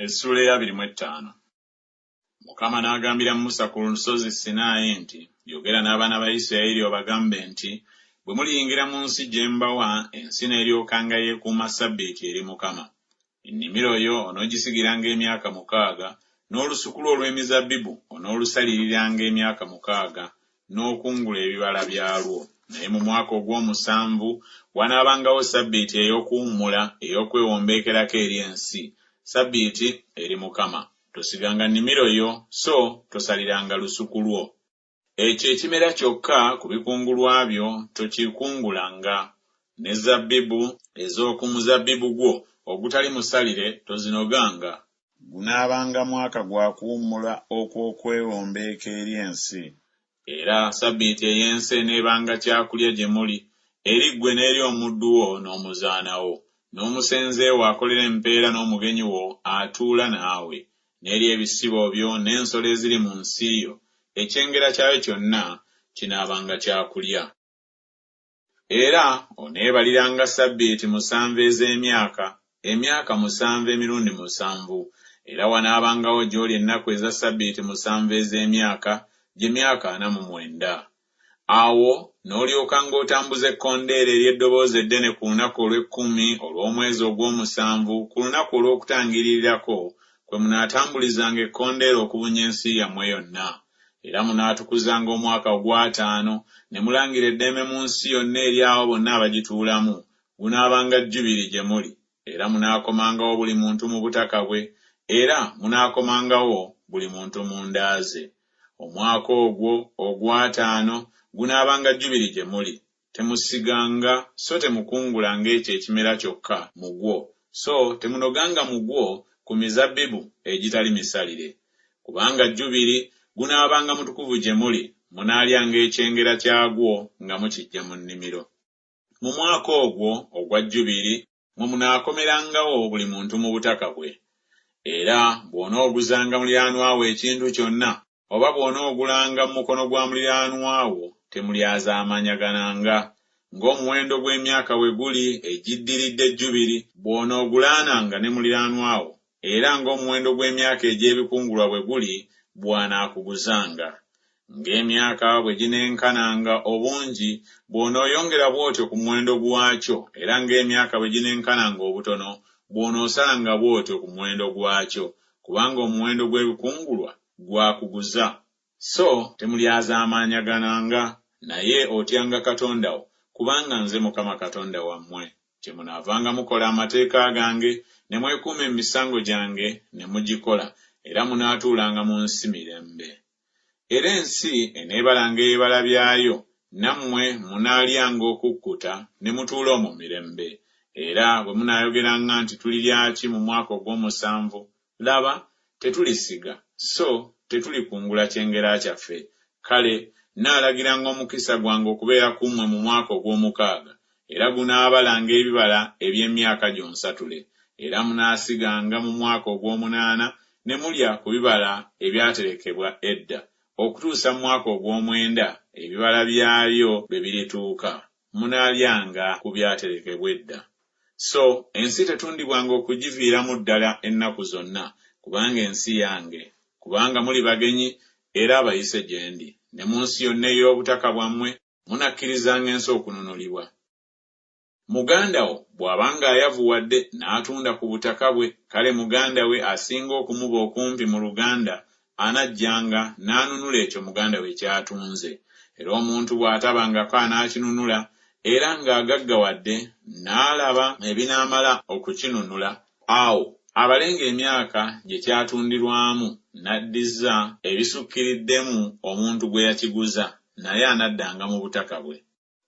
Essuula ey'abiri mu ettaano. Mukama n'agambira Musa ku lusozi Sinaayi nti, Yogera n'abaana ba Isirayiri obagambe nti, Bwe muliyingira mu nsi gye mbawa, ensi n'eryokanga yeekuuma ssabbiiti eri Mukama. Ennimiro yo onoogisigiranga emyaka mukaaga, n'olusuku lwo olw'emizabbibu onoolusaliriranga emyaka mukaaga, n'okungula ebibala byalwo. Naye mu mwaka ogw'omusanvu wanaabangawo ssabbiiti ey'okuwummula ey'okwewombeekerako eri ensi, ssabbiiti eri Mukama. Tosiganga nnimiro yo, so tosaliranga lusuku lwo. Ekyo ekimera kyokka ku bikungulwa byo tokikungulanga, ne zabbibu ez'oku muzabbibu gwo ogutali musalire tozinoganga. Gunaabanga mwaka gwa kuwummula okw'okwewombeeka eri ensi. Era ssabbiiti ey'ensi eneebanga kyakulya gye muli, eri ggwe n'eri omuddu wo n'omuzaana wo, n'omusenze wo akolera empeera n'omugenyi wo atuula naawe, n'eri ebisibo byo n'ensolo eziri mu nsi yo, ekyengera kyayo kyonna kinaabanga kyakulya. Era oneebaliranga ssabbiiti musanvu ez'emyaka, emyaka musanvu emirundi musanvu, era wanaabangawo gy'oli ennaku eza ssabbiiti musanvu ez'emyaka, gye myaka ana mu mwenda. Awo n'olyokanga otambuza ekkondeere ery'eddoboozi eddene ku lunaku olw'ekkumi olw'omwezi ogw'omusanvu, ku lunaku olw'okutangiririrako, kwe munaatambulizanga ekkondeere okubunya ensi yammwe yonna. Era munaatukuzanga omwaka ogw'ataano, ne mulangira eddembe mu nsi yonna eri abo bonna abagituulamu, gunaabanga jjubiri gye muli, era munaakomangawo buli muntu mu butaka bwe, era munaakomangawo buli muntu mu nda ze. Omwaka ogwo ogw'ataano gunaabanga jjubiri gye muli, Temusiganga so temukungulanga ekyo ekimera kyokka mu gwo, so temunoganga mu gwo ku mizabbibu egitali misalire. Kubanga jjubiri, gunaabanga mutukuvu gye muli, munaalyanga ekyengera kyagwo nga mukiggya mu nnimiro. Mu mwaka ogwo ogwa jjubiri mwe munaakomerangawo buli muntu mu butaka bwe. Era bw'onooguzanga muliraanwa wo ekintu kyonna, Oba bw'onoogulanga mu mukono gwa muliraanwa wo, temulyazaamaanyagananga. Ng'omuwendo gw'emyaka bwe guli egiddiridde Jjubiri, bw'onoogulaananga ne muliraanwa wo, era ng'omuwendo gw'emyaka egy'ebikungulwa bwe guli, bw'anaakuguzanga. Ng'emyaka bwe gineenkananga obungi, bw'onooyongera bw'otyo ku muwendo gwakyo, era ng'emyaka bwe gineenkananga obutono, bw'onoosalanga bw'otyo ku muwendo gwakyo, kubanga omuwendo gw'ebikungulwa gwa kuguza. So temulyazaamaanyagananga, naye otyanga Katonda wo, kubanga nze Mukama Katonda wammwe. Kyemunaavanga mukola amateeka gange, ne mwekuuma emisango gyange ne mugikola, era munaatuulanga mu nsi mirembe. Era ensi eneebalanga ebibala byayo, nammwe munaalyanga okukkuta, ne mutuula omwo mirembe. Era bwe munaayogeranga nti Tulirya ki mu mwaka ogw'omusanvu? Laba, tetulisiga, so tetulikungula kyengera kyaffe, kale nnaalagiranga omukisa gwange okubeera ku mmwe mu mwaka ogw'omukaaga, era gunaabalanga ebibala eby'emyaka gyonsatule. Era munaasiganga mu mwaka ogw'omunaana, ne mulya ku bibala ebyaterekebwa edda, okutuusa mu mwaka ogw'omwenda ebibala byabyo lwe birituuka, munaalyanga ku byaterekebwa edda. So ensi tetundibwanga okugiviiramu ddala ennaku zonna, kubanga ensi yange, kubanga muli bagenyi era abayise gye ndi. Ne mu nsi yonna ey'obutaka bwammwe munakkirizanga ensi okununulibwa. Muganda wo bw'abanga ayavuwadde n'atunda ku butaka bwe, kale muganda we asinga okumuba okumpi mu luganda anajjanga n'anunula ekyo muganda we ky'atunze. Era omuntu bw'atabangako anaakinunula, era ng'agaggawadde, n'alaba ebinaamala okukinunula, awo abalenga emyaka gye kyatundirwamu n'addiza ebisukkiriddemu omuntu gwe yakiguza, naye anaddanga mu butaka bwe.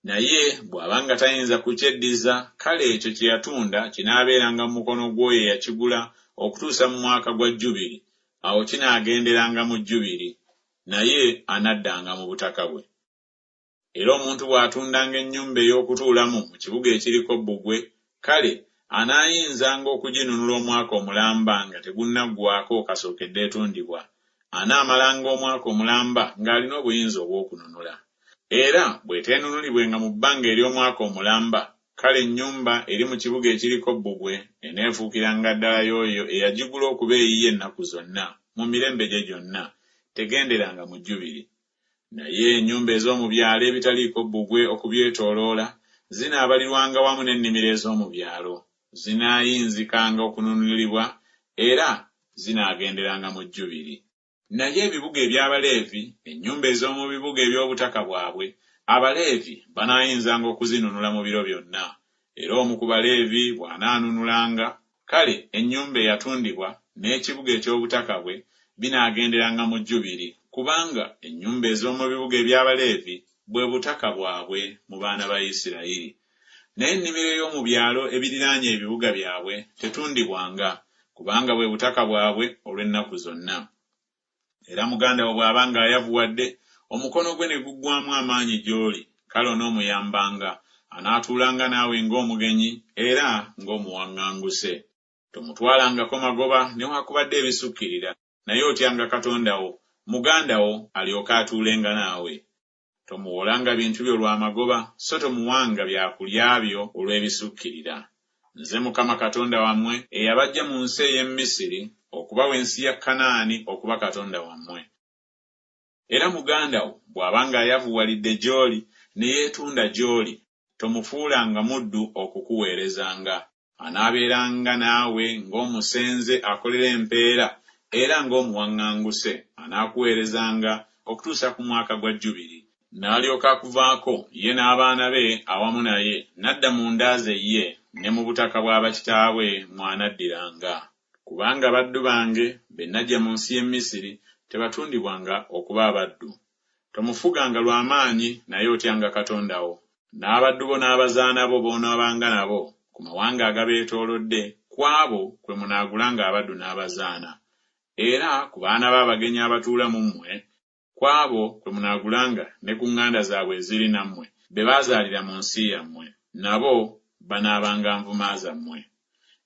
Naye bw'aba nga tayinza kukyeddiza, kale ekyo kye yatunda kinaabeeranga mu mukono gw'oyo eyakigula okutuusa mu mwaka gwa Jjubiri, awo kinaagenderanga mu Jjubiri, naye anaddanga mu butaka bwe. Era omuntu bw'atundanga ennyumba ey'okutuulamu mu kibuga ekiriko bbugwe, kale anaayinzanga okuginunula omwaka omulamba nga tegunnaggwaako kasookedde etundibwa. Anaamalanga omwaka omulamba ng'alina obuyinza obw'okununula. Era bw'eteenunulibwenga mu bbanga ery'omwaka omulamba, Kale ennyumba eri mu kibuga ekiriko bbugwe eneefuukiranga ddala y'oyo eyagigula okuba eyiye ennaku zonna, mu mirembe gye gyonna, tegenderanga mu jjubiri. Naye ennyumba ez'omu byalo ebitaliiko bbugwe okubyetooloola zinaabalirwanga wamu n'ennimiro ez'omu byalo, zinaayinzikanga okununulibwa era zinaagenderanga mu jjubiri. Naye ebibuga eby'Abaleevi, ennyumba ez'omu bibuga eby'obutaka bwabwe, Abaleevi banaayinzanga okuzinunula mu biro byonna. Era omu ku Baleevi bw'anaanunulanga, kale ennyumba eyatundibwa n'ekibuga eky'obutaka bwe binaagenderanga mu jjubiri, kubanga ennyumba ez'omu bibuga eby'Abaleevi bwe butaka bwabwe mu baana ba Isirayiri. Naye ennimiro ey'omu byalo ebiriraanye ebibuga byabwe tetundibwanga, kubanga bwe butaka bwabwe olw'ennaku zonna. Era muganda wo bw'aba ng'ayavuwadde, omukono gwe ne guggwaamu amaanyi gy'oli, kale onoomuyambanga, anaatuulanga naawe ng'omugenyi era ng'omuwaŋŋanguse. Tomutwalangako magoba newakubadde ebisukkirira, naye otyanga Katonda wo, muganda wo alyoke atuulenga naawe. Tomuwolanga bintu byo lwa magoba, so tomuwanga bya kulya byo olw'ebisukkirira. Nze Mukama Katonda wammwe eyabaggya mu nsi ey'e Misiri okubawa ensi ya Kanaani okuba Katonda wammwe. Era muganda wo bw'aba ng'ayavuwalidde gy'oli ne yeetunda gy'oli, tomufuulanga muddu okukuweerezanga. Anaabeeranga naawe ng'omusenze akolera empeera era ng'omuwaŋŋanguse, anaakuweerezanga okutuusa ku mwaka gwa Jjubiri. N'alyoka akuvaako, ye n'abaana be awamu naye, n'adda mu nda ze ye, ne mu butaka bwa bakitaabwe mw'anaddiranga. Kubanga baddu bange, be naggya mu nsi y'e Misiri, tebatundibwanga okuba abaddu. Tomufuganga lwa maanyi, naye otyanga Katonda wo. N'abaddu bo n'abazaana bo b'onoobanga nabo ku mawanga agabeetoolodde, ku abo kwe munaagulanga abaddu n'abazaana. Era ku baana b'abagenyi abatuula mu mmwe, ku abo kwe munaagulanga ne ku ŋŋanda zaabwe eziri nammwe, be baazaalira mu nsi yammwe, nabo banaabanga nvuma zammwe.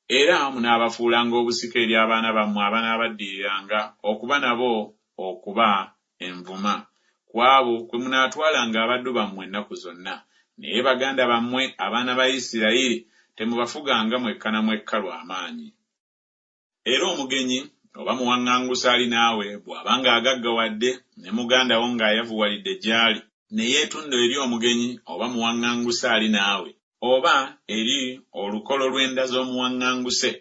Era munaabafuulanga obusika eri abaana bammwe abanaabaddiriranga okuba nabo okuba envuma, ku abo kwe munaatwalanga abaddu bammwe ennaku zonna. Naye baganda bammwe, abaana ba Isirayiri, temubafuganga mwekka na mwekka lwa maanyi. Era omugenyi oba muwaŋŋanguse ali naawe bw'aba ng'agaggawadde, ne muganda wo ng'ayavuwalidde gy'ali, ne yeetunda eri omugenyi oba muwaŋŋanguse ali naawe, oba eri olukolo lw'enda z'omuwaŋŋanguse,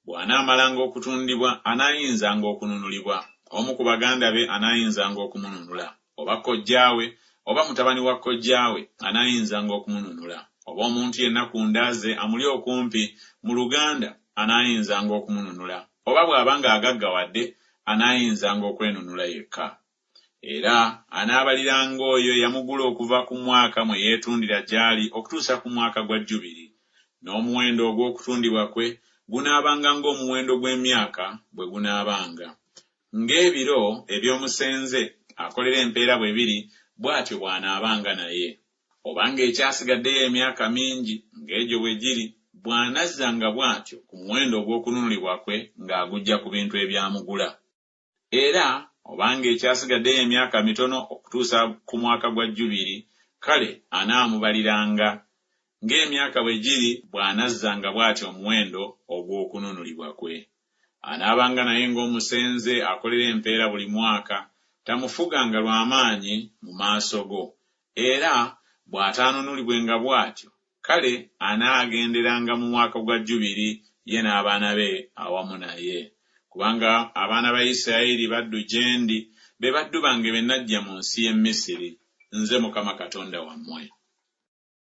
bw'anaamalanga okutundibwa anaayinzanga okununulibwa, omu ku baganda be anaayinzanga okumununula, oba kojjaawe, oba mutabani wa kojjaawe anaayinzanga okumununula, oba omuntu yenna ku nda ze amuli okumpi mu luganda anaayinzanga okumununula, oba bw'aba ng'agaggawadde anaayinzanga okwenunula yekka. Era anaabaliranga oyo eyamugula okuva ku mwaka mwe yeetundira gy'ali okutuusa ku mwaka gwa Jjubiri, n'omuwendo ogw'okutundibwa kwe gunaabanga ng'omuwendo gw'emyaka bwe gunaabanga. Ng'ebiro eby'omusenze akolera empeera bwe biri, bw'atyo bw'anaabanga naye. Obanga ekyasigaddeyo emyaka mingi ng'egyo bwe giri, bw'anazzanga bw'atyo ku muwendo ogw'okununulibwa kwe ng'aguggya ku bintu ebyamugula. Era obanga ekyasigaddeyo emyaka mitono okutuusa ku mwaka gwa Jjubiri, kale anaamubaliranga ng'emyaka bwe giri bw'anazzanga bw'atyo omuwendo ogw'okununulibwa kwe. Anaabanga naye ng'omusenze akolera empeera buli mwaka, tamufuganga lwa maanyi mu maaso go. Era bw'ataanunulibwenga bw'atyo, Kale anaagenderanga mu mwaka gwa Jjubiri, ye n'abaana be awamu naye. Kubanga abaana ba Isirayiri baddu gye ndi, be baddu bange be naggya mu nsi y'e Misiri. Nze Mukama Katonda wammwe.